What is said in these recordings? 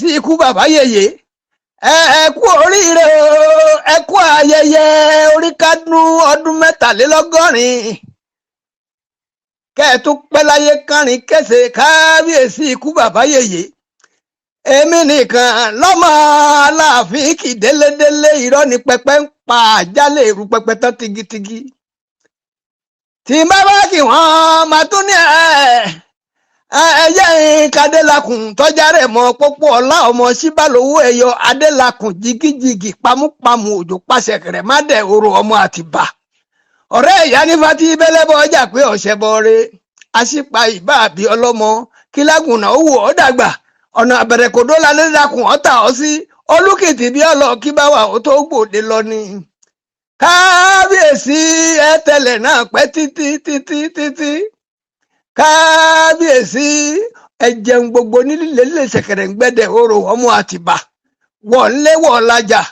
Kábíyèsí ikú bàbá yèyé, ẹ kú oríire o, ẹ kú ayẹyẹ oríkádún ọdún 83, kẹ́ ẹ tún pẹ́ láyé kánrin kẹsẹ. Kábíyèsí ikú bàbá yèyé, èmi nìkan lọ́mọ Aláàfin kì délédélé. Irọ́ ni pẹpẹ ń pa, àjálẹ̀ èrú pẹpẹ tán tigitigi. Tí n bá bá kí wọ́n máa tún ní ẹyẹ kadélakùn tọ́já rẹ̀ mọ́ Pópó Ọlá, ọmọ síbálòwò ẹ̀yọ Adélakùn, jigijigi pamúpamù òjò pàṣẹ kẹrẹ má dẹ̀ oró ọmọ Àtìbà, ọ̀rẹ́ ìyá nífa tí bẹ́lẹ́bọ̀ ọjà pé ọ̀sẹ̀ bọ̀ọ̀rẹ́ àṣìpa ìbá àbí ọlọ́mọ kílágùnà ó wò ọ́ dàgbà. Ọ̀nà àbẹ̀rẹ̀kòdó lálẹ́dàkùn ọ̀tà ọ́ sí Olùkìtì bí ọlọ́ kí bá wà ó tó gbòde lọ ni. Kábíyèsí, ẹ tẹlẹ̀ náà pẹ́ títí títí títí. Kábíyèsí, ẹ jẹun gbogbo nílé lílé ṣẹ̀kẹ̀rẹ̀ ń gbẹ́dẹ̀ orò ọmọ Àtìbà wọ̀ ńlé wọ̀ lajà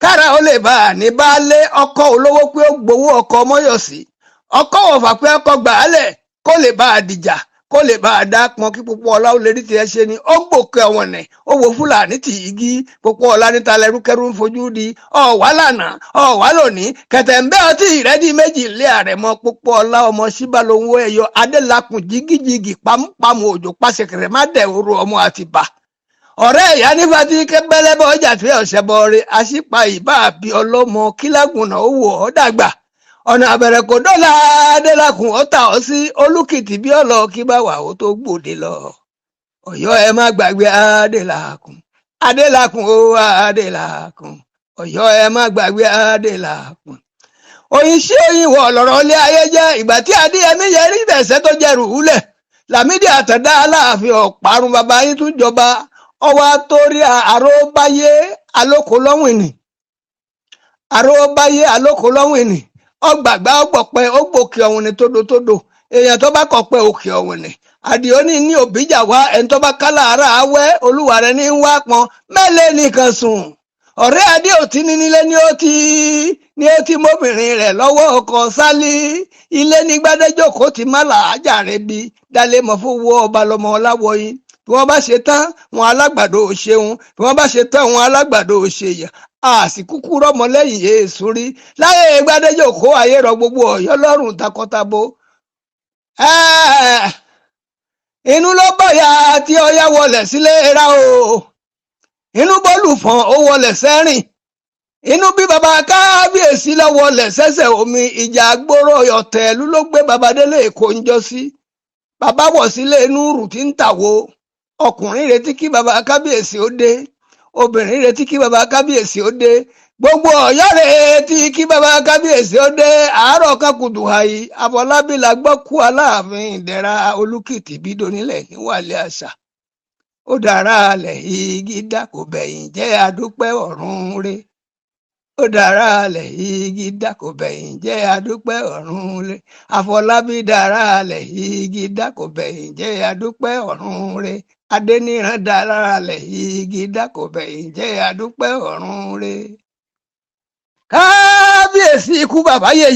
kára ó lè bá a ní baálé ọkọ olówó pé ó gbowó ọkọ mọ́yọ̀sí ọkọ wọ̀fà pé ọkọ gbà á lẹ̀ kó lè bá a dìjà, kó lè bá a dá pọn kí Pópó Ọlá ó lè rí tiẹ̀ ṣe ni. Ó gbòkè ọ̀wọ̀n nẹ̀, ó wo Fúlàní tì í gí. Pópó Ọlá níta lẹ́rúkẹ́rú ń fojú di ọ̀wá lánàá, ọ̀wá lónìí, kẹtẹ̀ǹbẹ́ ọtí ìrẹ́dí méjì lé àrẹ̀mọ Pópó Ọlá, ọmọ síbálòwò ẹ̀yọ Adélakùn, jígíjìgì pamúpamù òjò pàṣẹkẹrẹ má dẹ̀ oró ọmọ Àtìbà, ọ̀rẹ́ ìyá nífa tí kẹ́bẹ́lẹ́bọ̀ ọjà tí ọ̀sẹ̀ bọ̀ọ̀rẹ́ àṣìpa ìbá àbí ọlọ́mọ kílágùnà ó wò ọ́ dàgbà. Ọ̀nà àbẹ̀rẹ̀ kò dọ́là Adélakùn ọ̀tà ọ́ sí Olùkìtì bí ọ̀lọ́ kí bá wà ó tó gbòde lọ. Ọ̀yọ́, ẹ má gbàgbé Adélakùn, Adélakùn ó Adélakùn. Ọ̀yọ́, ẹ má gbàgbé Adélakùn. Oyin sí oyin wọ̀ lọ̀rọ̀ ilé ayé jẹ́. Ìgbà tí Adéyẹmí yẹrí ìbẹ̀sẹ̀ tó jẹrù húlẹ̀, Lámídì Àtàndá Aláàfin ọ̀parun, bàbá yín tún jọba ọwọ́ àtórí àróbáyé alóko lọ́wìnì, àróbáyé alóko lọ́wìnì, ọgbàgbà ọgbọ̀pẹ ọgbòkè ọ̀hún ni tódòtódò èèyàn tó bá kọ̀pẹ́ òkè ọ̀hún ni àdìo ní òbíjà wá. Ẹni tó bá kálá ara awẹ́ olúwa rẹ̀ ní wá pọn mẹ́lẹ̀ nìkan sùn. Ọ̀rẹ́ Adéòtí ní nílé ní ó ti mọ́bìnrin rẹ̀ lọ́wọ́ ọkọ̀ sálí ilé ní gbadẹ́jọ́kọ́ ti má làájà rẹ̀ bí dálé mọ́ fún wọ́ ọba lọ́mọ ọláwọ́yìn. Bí wọ́n bá ṣe tán wọn alágbàdo ò ṣeun, bí wọ́n bá ṣe tán wọn alágbàdo ò ṣèyàn, àsìkúkú rọmọ lẹ́yìn èèṣù rí láyé gbadẹ́jọ́kọ́ ayé rọ gbogbo Ọ̀yọ́ lọ́rùn takọtabo. Inú ló bọ̀yà tí Ọya wọlé sílé ra o, inú bọ́ọ̀lù fọ́n ó wọlé sẹ́rìn, inú bí baba kábíyèsí lọ wọlé sẹ́sẹ̀ omi. Ìjà àgbòrò ọ̀tẹ̀ẹ̀lú ló gbé baba délé Èkó ń jọ sí. Baba wọ̀ sílé Núrù tí ń tàwo. Ọkùnrin retí kí baba kábíyèsí ó dé, obìnrin retí kí baba kábíyèsí ó dé, gbogbo Ọ̀yọ́ retí kí baba kábíyèsí ó dé. Àárọ̀ kan kùtù àyè, Àfọlábí la gbọ́ kú Aláàfin Ìdẹ̀ra Olùkìtì bídónílẹ̀ níwàlẹ̀ àṣà. Ó dára alẹ̀ igi dá kò bẹ̀yìn jẹ́, adúpẹ́ ọ̀run re. Ó dára alẹ̀ igi dá kò bẹ̀yìn jẹ́, adúpẹ́ ọ̀run re. Àfọlábí dára alẹ̀ igi dá kò bẹ̀yìn jẹ́, adúpẹ́ ọ̀run re. Adéníran dára alẹ̀ igi dá kò bẹ̀yìn jẹ́, adúpẹ́ ọ̀run re. Kábíyèsí ikú bàbá yèyé.